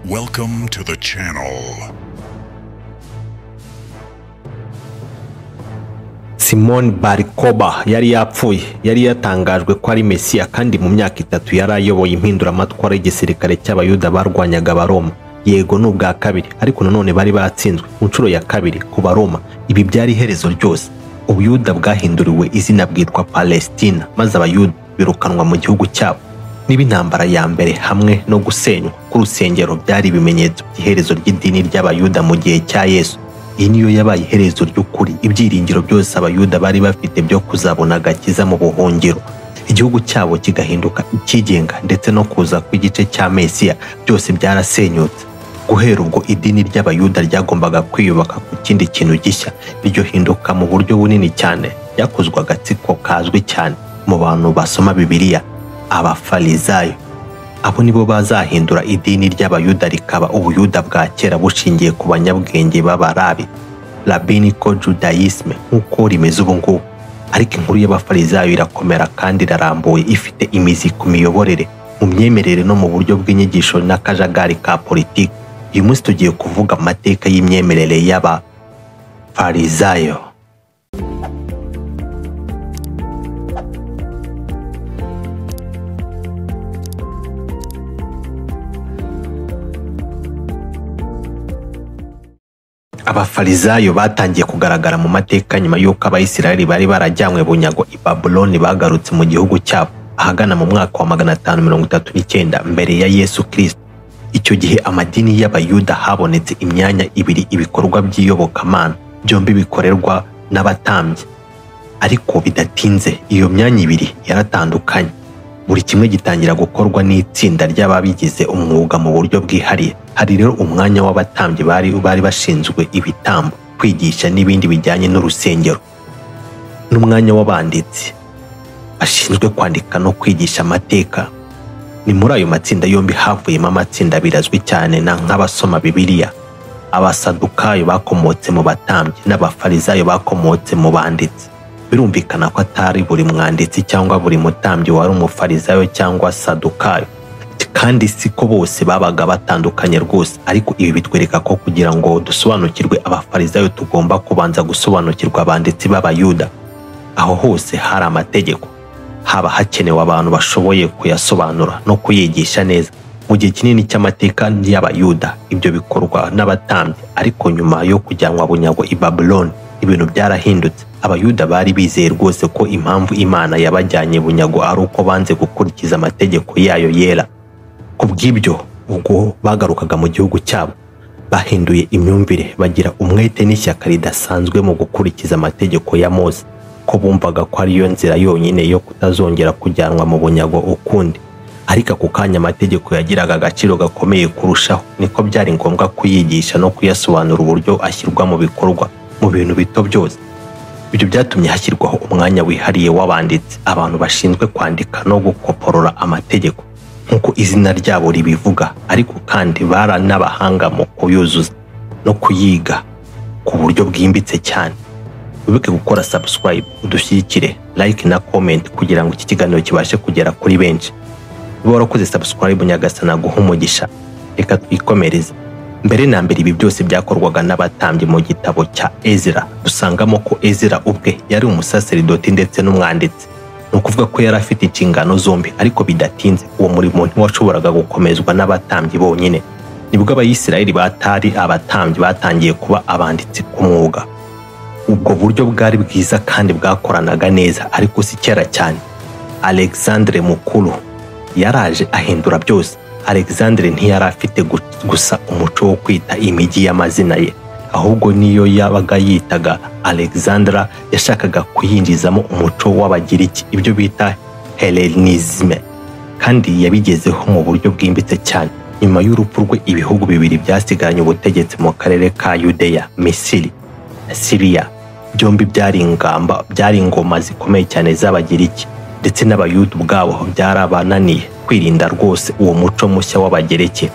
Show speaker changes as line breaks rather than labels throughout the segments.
Welcome to the channel.
Simon Bar Kokhba yari yapfuye, yari yatangajwe ko ari Mesiya, kandi mu myaka 3 yari ayoboye impinduramatwara y'igisirikare cy'Abayuda barwanyaga Abaroma. Yego ni ubwa kabiri, ariko nanone bari batsinzwe ku nshuro ya kabiri ku Baroma. Ibi byari iherezo ryose. Ubuyuda bwahinduriwe izina bwitwa Palestina, maze Abayuda birukanwa mu gihugu cyabo. Niba intambara ya mbere hamwe no gusenywa k'urusengero byari ibimenyetso by'iherezo ry'idini ry'Abayuda mu gihe cya Yesu, iyi niyo yabaye iherezo ry'ukuri. Ibyiringiro byose Abayuda bari bafite byo kuzabona agakiza mu buhungiro, igihugu cyabo kigahinduka ikigenga, ndetse no kuza kw'igice cya Mesiya, byose byarasenyutse. Guhera ubwo idini ry'Abayuda ryagombaga kwiyubaka ku kindi kintu gishya. Iryo hinduka mu buryo bunini cyane ryakozwe agatsiko kazwi cyane mu bantu basoma Bibiliya, Abafarisayo. Abo nibo bazahindura idini ry'Abayuda rikaba Ubuyuda bwa kera bushingiye ku banyabwenge b'Abarabi, Rabbinical Judaism nk'uko rimeze ubu ngubu. Ariko inkuru y'Abafarisayo irakomera kandi irarambuye, ifite imizi ku miyoborere, mu myemerere no mu buryo bw'inyigisho n'akajagari ka politiki. Uyu munsi tugiye kuvuga amateka y'imyemerere y'Abafarisayo. Abafarisayo batangiye kugaragara mu mateka nyuma y'uko Abayisiraheli bari barajyanywe bunyago i Babuloni bagarutse mu gihugu cyabo ahagana mu mwaka wa 539 mbere ya Yesu Kristo. Icyo gihe amadini y'Abayuda habonetse imyanya ibiri, ibikorwa by'iyobokamana byombi bikorerwa n'abatambyi. Ariko bidatinze iyo myanya ibiri yaratandukanye, buri kimwe gitangira gukorwa n'itsinda ry'ababigize umwuga mu buryo bwihariye. Hari rero umwanya w'abatambyi bari bashinzwe ibitambo, kwigisha n'ibindi bijyanye n'urusengero, n'umwanya w'abanditsi bashinzwe kwandika no kwigisha amateka. Ni muri ayo matsinda yombi havuyemo amatsinda abiri azwi cyane na nk'abasoma Bibiliya, Abasadukayo bakomotse mu batambyi n'Abafarisayo bakomotse mu banditsi. Birumvikana ko atari buri mwanditsi cyangwa buri mutambyi wari umufarisayo cyangwa sadukayo, kandi siko bose babaga batandukanye rwose. Ariko ibi bitwereka ko kugira ngo dusobanukirwe Abafarisayo tugomba kubanza gusobanukirwa abanditsi b'Abayuda. Aho hose hari amategeko, haba hakenewe abantu bashoboye kuyasobanura no kuyigisha neza. Mu gihe kinini cy'amateka y'Abayuda ibyo bikorwa n'abatambyi, ariko nyuma yo kujyanwa bunyago i Babuloni ibintu byarahindutse. Abayuda bari bizeye rwose ko impamvu Imana yabajyanye bunyago ari uko banze gukurikiza amategeko yayo yera. Ku bw'ibyo ubwo bagarukaga mu gihugu cyabo bahinduye imyumvire, bagira umwete n'ishyaka ridasanzwe mu gukurikiza amategeko ya Mose, ko bumvaga ko ariyo nzira yonyine yo kutazongera kujyanwa mu bunyago ukundi. Ariko ako kanya amategeko yagiraga agaciro gakomeye kurushaho, niko byari ngombwa kuyigisha no kuyasobanura uburyo ashyirwa mu bikorwa mu bintu bito byose. Ibyo byatumye hashyirwaho umwanya wihariye w'abanditsi, abantu bashinzwe kwandika no gukoporora amategeko nk'uko izina ryabo ribivuga, ariko kandi bari n'abahanga mu kuyuzuza no kuyiga ku buryo bwimbitse cyane. Wibuke gukora subscribe, udushyigikire, like na comment kugira ngo iki kiganiro kibashe kugera kuri benshi. Niba warakoze subscribe, Nyagasana aguhe umugisha. Reka twikomereze. Mbere na mbere ibi byose byakorwaga n'abatambyi. Mu gitabo cya Ezra dusangamo ko Ezra ubwe yari umusaseridoti ndetse n'umwanditsi. Ni ukuvuga ko yari afite inshingano zombi, ariko bidatinze uwo murimo ntiwashoboraga gukomezwa n'abatambyi bonyine. Nibwo Abayisiraheli batari abatambyi batangiye kuba abanditsi ku mwuga. Ubwo buryo bwari bwiza kandi bwakoranaga neza, ariko si kera cyane. Alexandre Mukuru yaraje ahindura byose. Alexandre ntiyari afite gusa umuco wo kwita imijyi y'amazina ye, ahubwo niyo yabaga yitaga Alexandra yashakaga kuyinjizamo umuco w'Abagiriki, ibyo bita Hellenisme, kandi yabigezeho mu buryo bwimbitse cyane. Nyuma y'urupfu rwe ibihugu bibiri byasigaranye ubutegetsi mu karere ka Yudeya, Misiri na Siriya, byombi byari ingoma zikomeye cyane z'Abagiriki, ndetse n'Abayuda ubwabo byarabananiye kwirinda rwose uwo muco mushya w'Abagereki.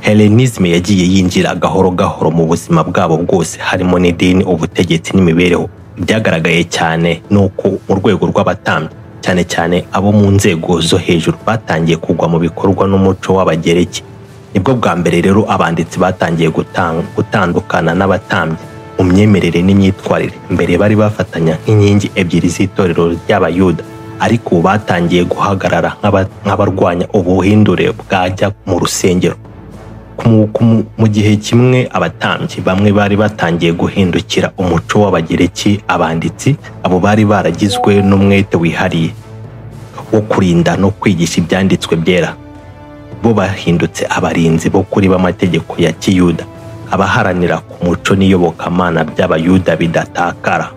Hellenisme yagiye yinjira gahoro gahoro mu buzima bwabo bwose, harimo n'idini, ubutegetsi n'imibereho. Byagaragaye cyane nuko mu rwego rw'abatambyi, cyane cyane abo mu nzego zo hejuru, batangiye kugwa mu bikorwa n'umuco w'Abagereki. Nibwo bwa mbere rero abanditsi batangiye gutandukana n'abatambyi mu myemerere n'imyitwarire. Mbere bari bafatanya nk'inkingi ebyiri z'itorero ry'Abayuda, ariko ubu batangiye guhagarara nk'abarwanya ubuhindure bwajya mu rusengero. Mu gihe kimwe abatambyi bamwe bari batangiye guhindukira umuco w'Abagereki, abanditsi abo bari baragizwe n'umwete wihariye wo kurinda no kwigisha ibyanditswe byera. Bo bahindutse abarinzi bo kuri b'amategeko ya Kiyuda, abaharanira ku muco n'iyobokamana by'Abayuda bidatakara.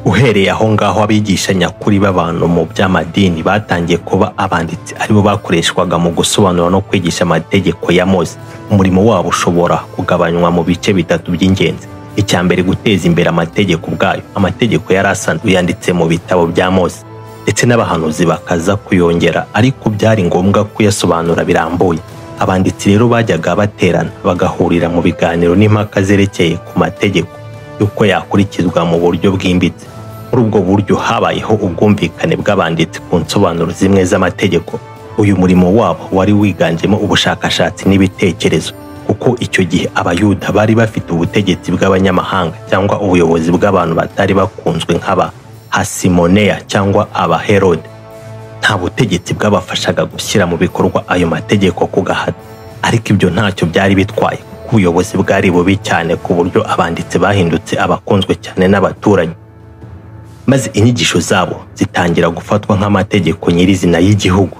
Uhereye aho ngaho abigisha nyakuri b'abantu mu by'amadini batangiye kuba abanditsi, aribo bakoreshwaga mu gusobanura no kwigisha amategeko ya Mose. Umurimo wabo ushobora kugabanywa mu bice bitatu by'ingenzi. Icya mbere, guteza imbere amategeko ubwayo. Amategeko yari asanzwe yanditse mu bitabo bya Mose ndetse n'abahanuzi bakaza kuyongera, ariko byari ngombwa kuyasobanura birambuye. Abanditsi rero bajyaga baterana bagahurira mu biganiro n'impaka zerekeye ku mategeko y'uko yakurikizwa mu buryo bwimbitse. Muri ubwo buryo habayeho ubwumvikane bw'abanditsi ku nsobanuro zimwe z'amategeko. Uyu murimo wabo wari wiganjemo ubushakashatsi n'ibitekerezo, kuko icyo gihe Abayuda bari bafite ubutegetsi bw'abanyamahanga cyangwa ubuyobozi bw'abantu batari bakunzwe nk'aba Hasimoneya cyangwa Abaherode. Nta butegetsi bwabafashaga gushyira mu bikorwa ayo mategeko ku gahato, ariko ibyo ntacyo byari bitwaye, kuko ubuyobozi bwari bubi cyane ku buryo abanditsi bahindutse abakunzwe cyane n'abaturage, maze inyigisho zabo zitangira gufatwa nk'amategeko nyirizina y'igihugu.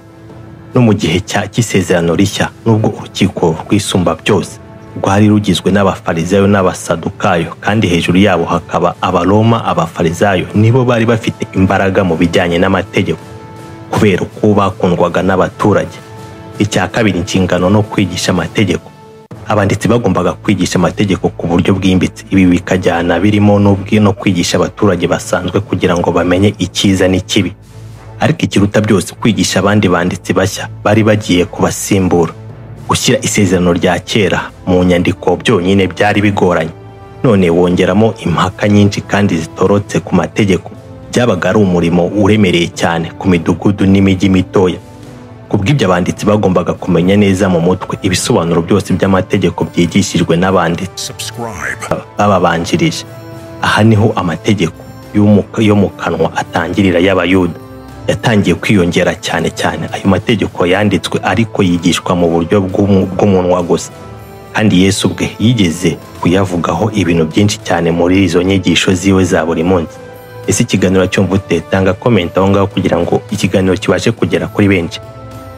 No mu gihe cy'isezerano rishya, nubwo urukiko rwisumba byose rwari rugizwe n'Abafarizayo n'Abasadukayo, kandi hejuru yabo hakaba Abaroma, Abafarizayo nibo bari bafite imbaraga mu bijyanye n'amategeko kubera uko bakundwaga n'abaturage. Icya kabiri, inshingano no kwigisha amategeko. Abanditsi bagombaga kwigisha amategeko ku buryo bwimbitse. Ibi bikajyana birimo no kwigisha abaturage basanzwe kugira ngo bamenye icyiza n'ikibi. Ariko ikiruta byose, kwigisha abandi banditsi bashya bari bagiye kubasimbura. Gushyira isezerano rya kera mu nyandiko byonyine byari bigoranye, none wongeramo impaka nyinshi kandi zitorotse ku mategeko. Byabaga ari umurimo uremereye cyane ku midugudu n'imijyi mitoya. Kubw'ibyo abanditsi bagombaga kumenya neza mu mutwe ibisobanuro byose by'amategeko byigishijwe n'abanditsi bababanjirije. Aha niho amategeko yo mu kanwa atangirira y'Abayuda yatangiye kwiyongera cyane cyane. Ayo mategeko yanditswe ariko yigishwa mu buryo bw'umunwa gusa, kandi Yesu ubwe yigeze kuyavugaho ibintu byinshi cyane muri izo nyigisho ziwe za buri munsi. Ese ikiganiro cyumva ute? Tanga comment aho ngaho kugira ngo ikiganiro kibashe kugera kuri benshi.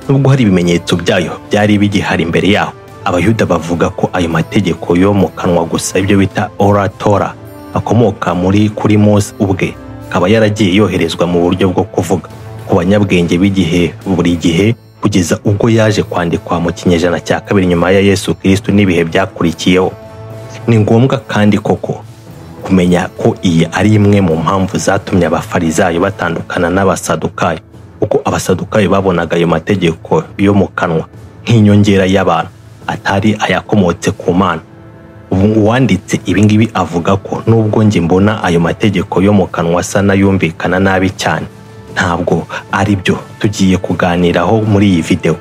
Nubwo hari ibimenyetso byayo byari bigihari imbere yaho, Abayuda bavuga ko ayo mategeko yo mu kanwa gusa, ibyo bita Oral Torah, akomoka kuri Mose ubwe, akaba yaragiye yoherezwa mu buryo bwo kuvuga ku banyabwenge b'igihe buri gihe kugeza ubwo yaje kwandikwa mu kinyejana cya kabiri nyuma ya Yesu Kristo n'ibihe byakurikiyeho. Ni ngombwa kandi koko kumenya ko iyi ari imwe mu mpamvu zatumye Abafarizayo batandukana n'Abasadukayo, kuko Abasadukayo babonaga ayo mategeko yo mu kanwa nk'inyongera y'abantu atari ayakomotse ku Mana. Uwanditse ibingibi avuga ko nubwo njye mbona ayo mategeko yo mu kanwa asa n'ayumvikana nabi cyane, ntabwo ari byo tugiye kuganiraho muri iyi video.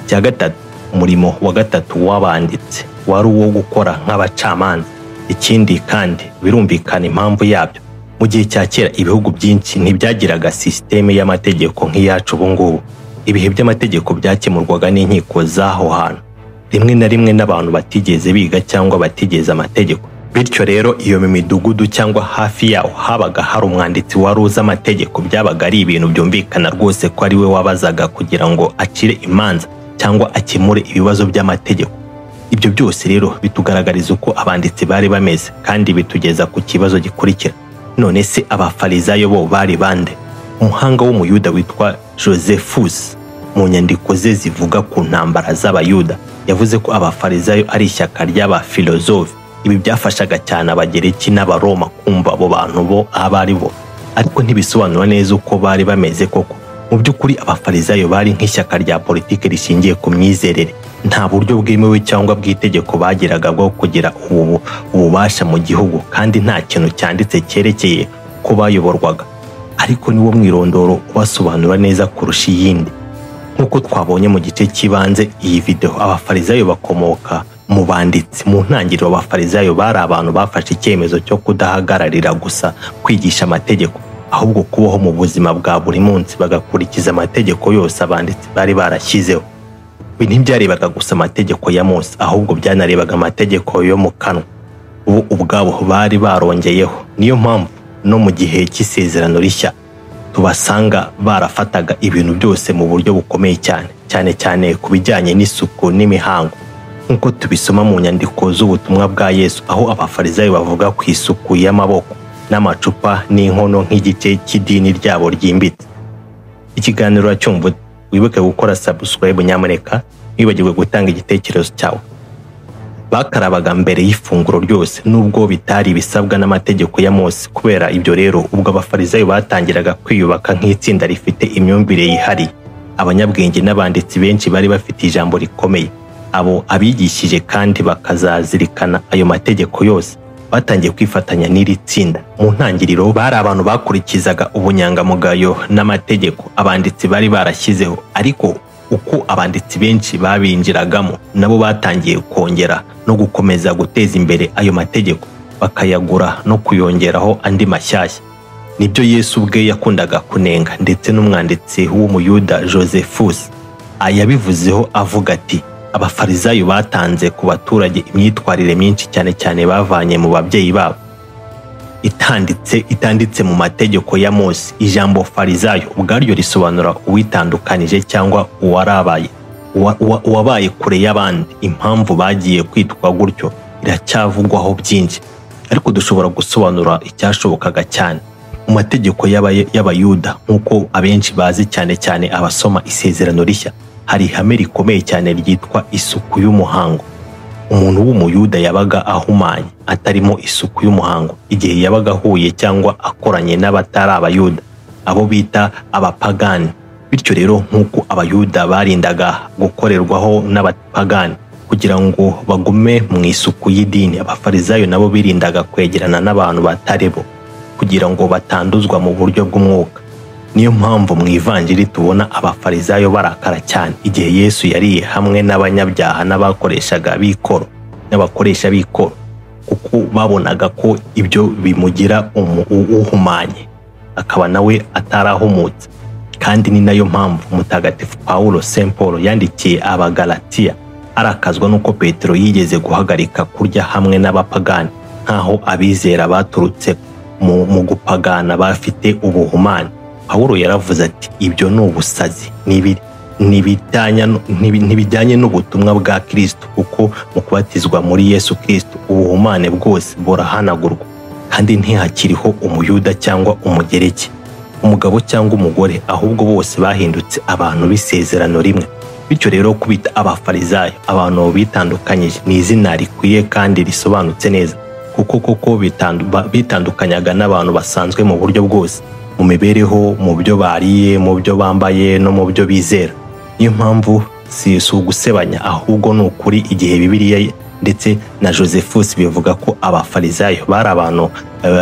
Icya gatatu, umurimo wa gatatu w'abanditsi wari uwo gukora nk'abacamanza. Ikindi kandi birumvikana impamvu yabyo. Mu gihe cya kera ibihugu byinshi ntibyagiraga sisiteme y'amategeko nk'iyacu ubu ngubu. Ibihe by'amategeko byakemurwaga n'inkiko z'aho hantu, rimwe na rimwe n'abantu batigeze biga cyangwa batigeze amategeko. Bityo rero iyo mu midugudu cyangwa hafi yaho habaga hari umwanditsi wari uzi amategeko, byabaga ari ibintu byumvikana rwose ko ari we wabazaga kugira ngo acire imanza cyangwa akemure ibibazo by'amategeko. Ibyo byose rero bitugaragariza uko abanditsi bari bameze, kandi bitugeza ku kibazo gikurikira. None se Abafarizayo bo bari bande? Umuhanga w'Umuyuda witwa Josephus mu nyandiko ze zivuga ku ntambara z'Abayuda yavuze ko Abafarizayo ari ishyaka ry'abafilozofe. Ibi byafashaga cyane Abagereki n'Abaroma kumva abo bantu bo abo ari bo, ariko ntibisobanura neza uko bari bameze koko. Mu by'ukuri Abafarizayo bari nk'ishyaka rya politiki rishingiye ku myizerere. Nta buryo bwemewe cyangwa bw'itegeko bagiraga bwo kugira ububasha mu gihugu, kandi nta kintu cyanditse cyerekeye ko bayoborwaga, ariko niwo mwirondoro ubasobanura neza kurusha iyindi. Nk'uko twabonye mu gice cy'ibanze iyi video, abafarizayo bakomoka mu banditsi. Mu ntangiriro abafarizayo bari abantu bafashe icyemezo cyo kudahagararira gusa kwigisha amategeko, ahubwo kubaho mu buzima bwa buri munsi bagakurikiza amategeko yose abanditsi bari barashyizeho. Ibi ntibyarebaga gusa amategeko ya Mose, ahubwo byanarebaga amategeko yo mu kanwa bo ubwabo bari barongeyeho. Niyo mpamvu no mu gihe cy'isezerano rishya tubasanga barafataga ibintu byose mu buryo bukomeye cyane, cyane cyane ku bijyanye n'isuku n'imihango, nk'uko tubisoma mu nyandiko z'ubutumwa bwa Yesu, aho abafarizayo bavuga ku isuku y'amaboko n'amacupa n'inkono nk'igice cy'idini ryabo ryimbitse. Ikiganiro uracyumva, wibuke gukora subscribe nyamuneka, ntiwibagirwe gutanga igitekerezo cyawe. Bakarabaga mbere y'ifunguro ryose, nubwo bitari ibisabwa n'amategeko ya Mose. Kubera ibyo rero, ubwo abafarizayo batangiraga kwiyubaka nk'itsinda rifite imyumvire yihariye, abanyabwenge n'abanditsi benshi bari bafite ijambo rikomeye. Abo abigishije kandi bakazazirikana ayo mategeko yose batangiye kwifatanya n'iri tsinda. Mu ntangiriro bari abantu bakurikizaga ubunyangamugayo n'amategeko abanditsi bari barashyizeho, ariko uko abanditsi benshi babinjiragamo, nabo batangiye kongera no gukomeza guteza imbere ayo mategeko, bakayagura no kuyongeraho andi mashyashya. Nibyo Yesu ubwe yakundaga kunenga, ndetse n'umwanditsi w'umuyuda Josephus yabivuzeho avuga ati: abafarizayo batanze ku baturage imyitwarire myinshi cyane cyane bavanye mu babyeyi babo, itanditse mu mategeko ya Mose. Ijambo farizayo ubwaryo risobanura uwitandukanije cyangwa uwarabaye uwabaye kure y'abandi. Impamvu bagiye kwitwa gutyo iracyavugwaho byinshi, ariko dushobora gusobanura icyashobokaga cyane mu mategeko y'abayuda. Nk'uko abenshi bazi, cyane cyane abasoma isezerano rishya, hari ihame rikomeye cyane ryitwa isuku y'umuhango. Umuntu w'umuyuda yabaga ahumanye, atarimo isuku y'umuhango, igihe yabaga ahuye cyangwa akoranye n'abatari abayuda, abo bita abapagani. Bityo rero, nk'uko abayuda barindaga gukorerwaho n'abapagani kugira ngo bagume mu isuku y'idini, abafarizayo nabo birindaga kwegerana n'abantu batari bo kugira ngo batanduzwa mu buryo bw'umwuka. Niyo mpamvu mu ivanjiri tubona abafarizayo barakara cyane igihe Yesu yariye hamwe n'abanyabyaha n'abakoreshaga b'ikoro n'abakoresha b'ikoro, kuko babonaga ko ibyo bimugira uhumanye, akaba nawe atarahumutse. Kandi ni nayo mpamvu Mutagatifu Paulo, Saint Paul, yandikiye abagalatiya arakazwa n'uko Petero yigeze guhagarika kurya hamwe n'abapagani, nk'aho abizera baturutse mu gupagana bafite ubuhumane. Pawulo yaravuze ati: ibyo ni ubusazi, ntibijyanye n'ubutumwa bwa Kristo, kuko mu kubatizwa muri Yesu Kristo ubuhumane bwose burahanagurwa, kandi ntihakiriho umuyuda cyangwa umugereki, umugabo cyangwa umugore, ahubwo bose bahindutse abantu b'isezerano rimwe. Bityo rero, kubita abafarizayo abantu bitandukanyije ni izina rikwiye kandi risobanutse neza, kuko koko bitandukanyaga n'abantu basanzwe mu buryo bwose, mu mibereho, mu byo bariye, mu byo bambaye no mu byo bizera. Niyo mpamvu si ugusebanya, ahubwo ni ukuri igihe Bibiliya ndetse na Josephus bivuga ko abafarizayo bari abantu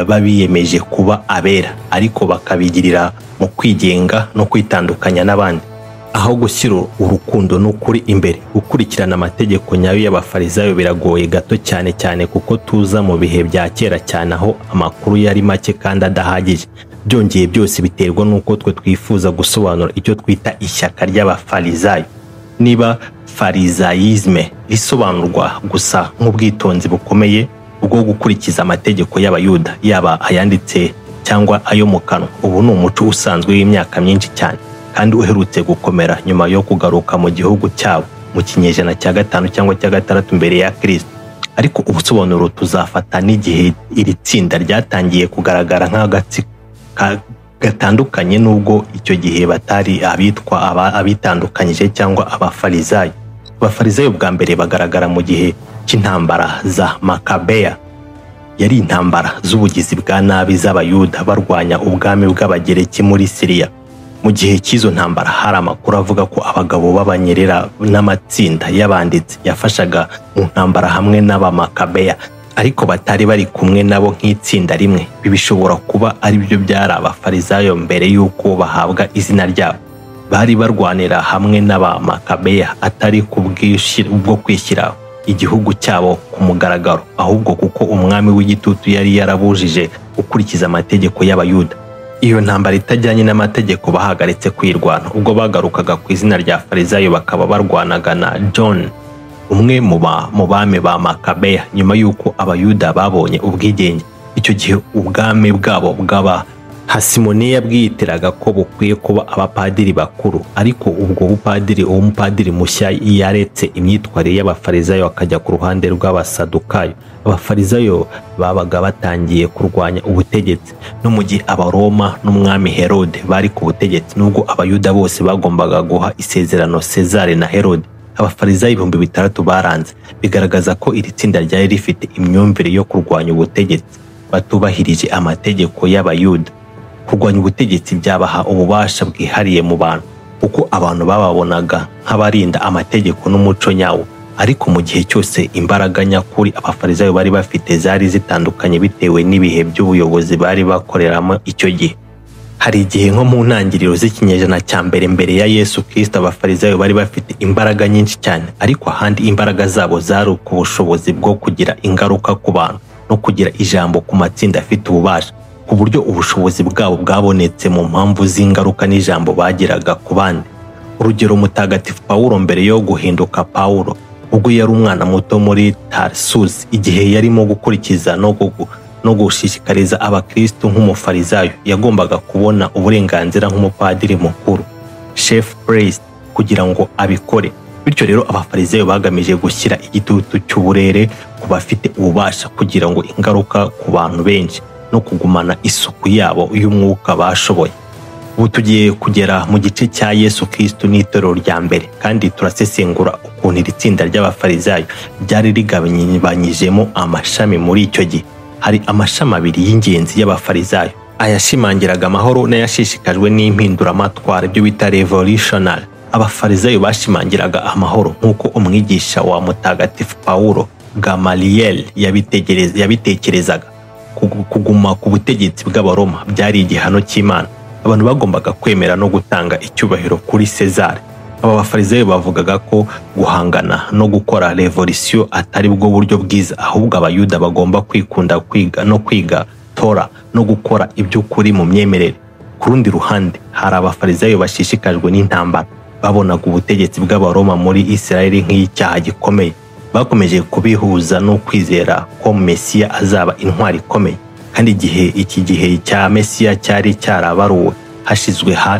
babiyemeje kuba abera, ariko bakabigirira mu kwigenga no kwitandukanya n'abandi, aho gushyira urukundo n'ukuri imbere. Gukurikirana amategeko nyayo y'abafarizayo biragoye gato, cyane cyane kuko tuza mu bihe bya kera cyane, aho amakuru yari make kandi adahagije. Byongeye, byose biterwa n'uko twe twifuza gusobanura icyo twita ishyaka ry'abafarizayo. Niba farizayizme risobanurwa gusa nk'ubwitonzi bukomeye bwo gukurikiza amategeko y'abayuda, yaba ayanditse cyangwa ayo mu kanwa, ubu ni umuco usanzwe w'imyaka myinshi cyane kandi uherutse gukomera nyuma yo kugaruka mu gihugu cyabo mu kinyejana cya 5 cyangwa cya 6 mbere ya Kristo. Ariko ubusobanuro tuzafata n'igihe iri tsinda ryatangiye kugaragara nk'agatsiko gatandukanye, nubwo icyo gihe batari abitwa abitandukanyije cyangwa abafarizayo. Abafarizayo bwa mbere bagaragara mu gihe cy'intambara za Makabeya. Yari intambara z'ubugizi bwa nabi z'abayuda barwanya ubwami bw'abagereki muri Siriya. Mu gihe cy'izo ntambara hari amakuru avuga ko abagabo b'abanyerera n'amatsinda y'abanditsi yafashaga mu ntambara hamwe n'abamakabeya, ariko batari bari kumwe nabo nk'itsinda rimwe. Ibi bishobora kuba ari byo byari abafarizayo mbere y'uko bahabwa izina ryabo. Bari barwanira hamwe n'Abamakabeya atari ku bwo kwishyira igihugu cyabo ku mugaragaro, ahubwo kuko umwami w'igitutu yari yarabujije gukurikiza amategeko y'Abayuda. Iyo ntambara itajyanye n'amategeko bahagaritse kwirwana ubwo bagarukaga ku izina rya Farizayo, bakaba barwanaga na John, umwe mu bami ba Makabeya, nyuma y'uko Abayuda babonye ubwigenge. Icyo gihe ubwami bwabo bw'aba Hasimoniya bwiyitiraga ko bukwiye kuba abapadiri bakuru, ariko ubwo bupadiri uwo mupadiri mushya yaretse imyitwarire y'Abafarizayo akajya ku ruhande rw'Abasadukayo. Abafarizayo babaga batangiye kurwanya ubutegetsi, no mu gihe Abaroma n'umwami Herode bari ku butegetsi, nubwo Abayuda bose bagombaga guha isezerano Sezari na Herode, Abafarizayo 6000 baranze. Bigaragaza ko iri tsinda ryari rifite imyumvire yo kurwanya ubutegetsi batubahirije amategeko y'Abayuda. Kurwanya ubutegetsi byabaha ububasha bwihariye mu bantu, kuko abantu bababonaga nk'abarinda amategeko n'umuco nyawo. Ariko mu gihe cyose imbaraga nyakuri Abafarizayo bari bafite zari zitandukanye bitewe n'ibihe by'ubuyobozi bari bakoreramo icyo gihe. Hari igihe nko mu ntangiriro z'ikinyejana cya mbere mbere ya Yesu Kristo, Abafarizayo bari bafite imbaraga nyinshi cyane, ariko ahandi imbaraga zabo zari ku bushobozi bwo kugira ingaruka ku bantu no kugira ijambo ku matsinda afite ububasha, ku buryo ubushobozi bwabo bwabonetse mu mpamvu z'ingaruka n'ijambo bagiraga ku bandi. Urugero, Mutagatifu Pawulo mbere yo guhinduka Pawulo, ubwo yari umwana muto muri Tarsus, igihe yarimo gukurikiza no gushishikariza abakristo nk'umufarizayo, yagombaga kubona uburenganzira nk'umupadiri mukuru, chef priest, kugira ngo abikore. Bityo rero Abafarizayo bagamije gushyira igitutu cy'uburere ku bafite ububasha kugira ngo ingaruka ku bantu benshi no kugumana isuku yabo y'umwuka bashoboye. Ubu tugiye kugera mu gice cya Yesu Kristo n'itorero rya mbere, kandi turasesengura ukuntu iri tsinda ry'Abafarizayo ryari rigabanyijemo amashami muri icyo gihe. Hari amashami abiri y'ingenzi y'Abafarizayo, ayashimangiraga amahoro n'ayashishikajwe n'impinduramatwara, ibyo bita revolutionary. Abafarizayo bashimangiraga amahoro nk'uko umwigisha wa Mutagatifu Pawulo Gamaliel yabitekerezaga. Kuguma ku butegetsi bw'Abaroma byari igihano cy'Imana. Abantu bagombaga kwemera no gutanga icyubahiro kuri Sezari. Aba Bafarizayo bavugaga ko guhangana no gukora revolution atari bwo buryo bwiza, ahubwo Abayuda bagomba kwikunda kwiga no kwiga Tora no gukora iby'ukuri mu myemerere. Ku rundi ruhande hari Abafarizayo bashishikajwe n'intambara, babonaga ubutegetsi bw'Abaroma muri Isirayeli nk'icyaha gikomeye. Bakomeje kubihuza no kwizera ko Mesiya azaba intwari ikomeye, kandi igihe iki gihe cya Mesiya cyari cyarabaruwe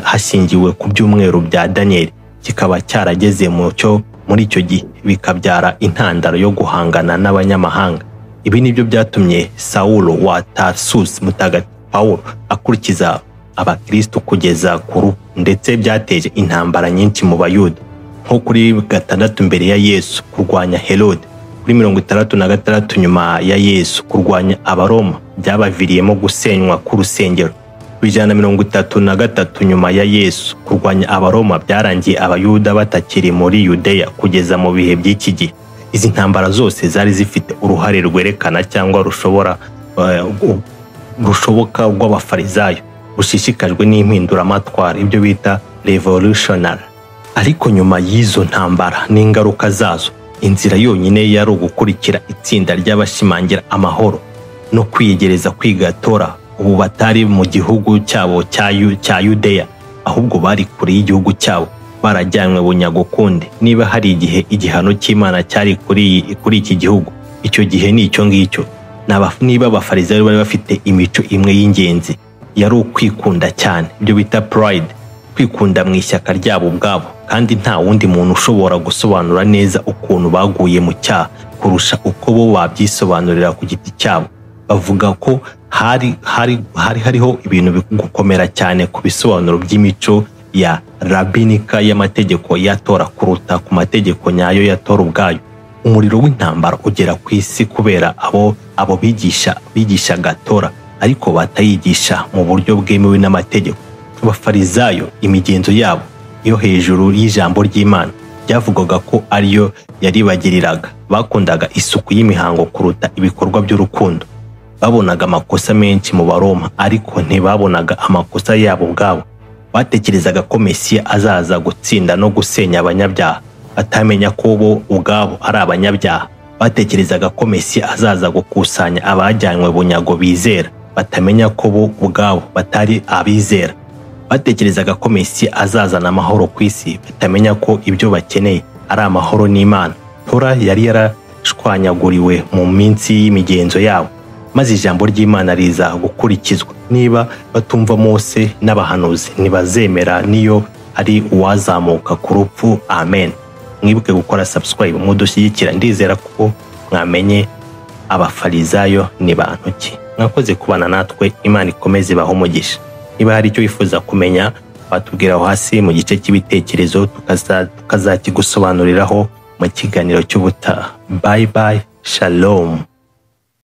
hashingiwe ku byumweru bya Daniel, kikaba cyarageze muri icyo gihe, bikabyara intandaro yo guhangana n'abanyamahanga. Ibi nibyo byatumye Saulo wa Tarsus, Mutagatifu Pawulo, akurikiza abakristo kugeza ku rupfu, ndetse byateje intambara nyinshi mu Bayuda, nko kuri 6 mbere ya Yesu kurwanya Herode, kuri 66 nyuma ya Yesu kurwanya Abaroma byabaviriyemo gusenywa k'urusengero, 133 nyuma ya Yesu kurwanya Abaroma byarangiye Abayuda batakiri muri Yudeya kugeza mu bihe by'iki gihe. Izi ntambara zose zari zifite uruhare rwerekana cyangwa rushoboka rw'Abafarizayo rushishikajwe n'impinduramatwara, ibyo bita revolutionary. Ariko nyuma y'izo ntambara n'ingaruka zazo, inzira yonyine yari ugukurikira itsinda ry'abashimangira amahoro no kwiyegereza kwiga Tora. Ubu batari mu gihugu cyabo cya Yudeya, ahubwo bari kure y'igihugu cyabo, barajyanywe bunyago kundi. Niba hari igihe igihano cy'Imana cyari kuri iki gihugu, icyo gihe ni icyo ngicyo. Niba Abafarizayo bari bafite imico imwe y'ingenzi, yari ukwikunda cyane, ibyo bita pride, kwikunda mu ishyaka ryabo ubwabo, kandi nta wundi muntu ushobora gusobanura neza ukuntu baguye mu cyaha kurusha uko bo babyisobanurira ku giti cyabo. Bavuga ko hari hariho ibintu gukomera cyane ku bisobanuro by'imico ya rabinika y'amategeko ya Tora kuruta ku mategeko nyayo ya Tora ubwayo. Umuriro w'intambara ugera ku isi kubera abo bigishaga Tora, ariko batayigisha mu buryo bwemewe n'amategeko. Abafarizayo imigenzo yabo yo hejuru y'ijambo ry'Imana byavugwaga ko ariyo yaribagiriraga. Bakundaga isuku y'imihango kuruta ibikorwa by'urukundo. Babonaga amakosa menshi mu Baroma, ariko ntibabonaga amakosa yabo ubwabo. Batekerezaga ko Mesiya azaza gutsinda no gusenya abanyabyaha, batamenya ko bo ubwabo ari abanyabyaha. Batekerezaga ko Mesiya azaza gukusanya abajyanywe bunyago bizera, batamenya ko bo ubwabo batari abizera. Batekerezaga ko Mesiya azazana amahoro ku isi, batamenya ko ibyo bakeneye ari amahoro n'Imana. Tora yari yarashwanyaguriwe mu minsi y'imigenzo yabo, maze ijambo ry'Imana riza gukurikizwa. Niba batumva Mose n'abahanuzi, ntibazemera niyo ari uwazamuka ku rupfu. Amen. Mwibuke gukora subscribe mudushyigikira. Ndizera ko mwamenye abafarizayo ni bantu ki. Mwakoze kubana natwe, Imana ikomeze ibahe umugisha. Niba hari icyo wifuza kumenya, watubwira aho hasi mu gice cy'ibitekerezo, tukazakigusobanuriraho mu kiganiro cy'ubutaha. Bye bye, shalom.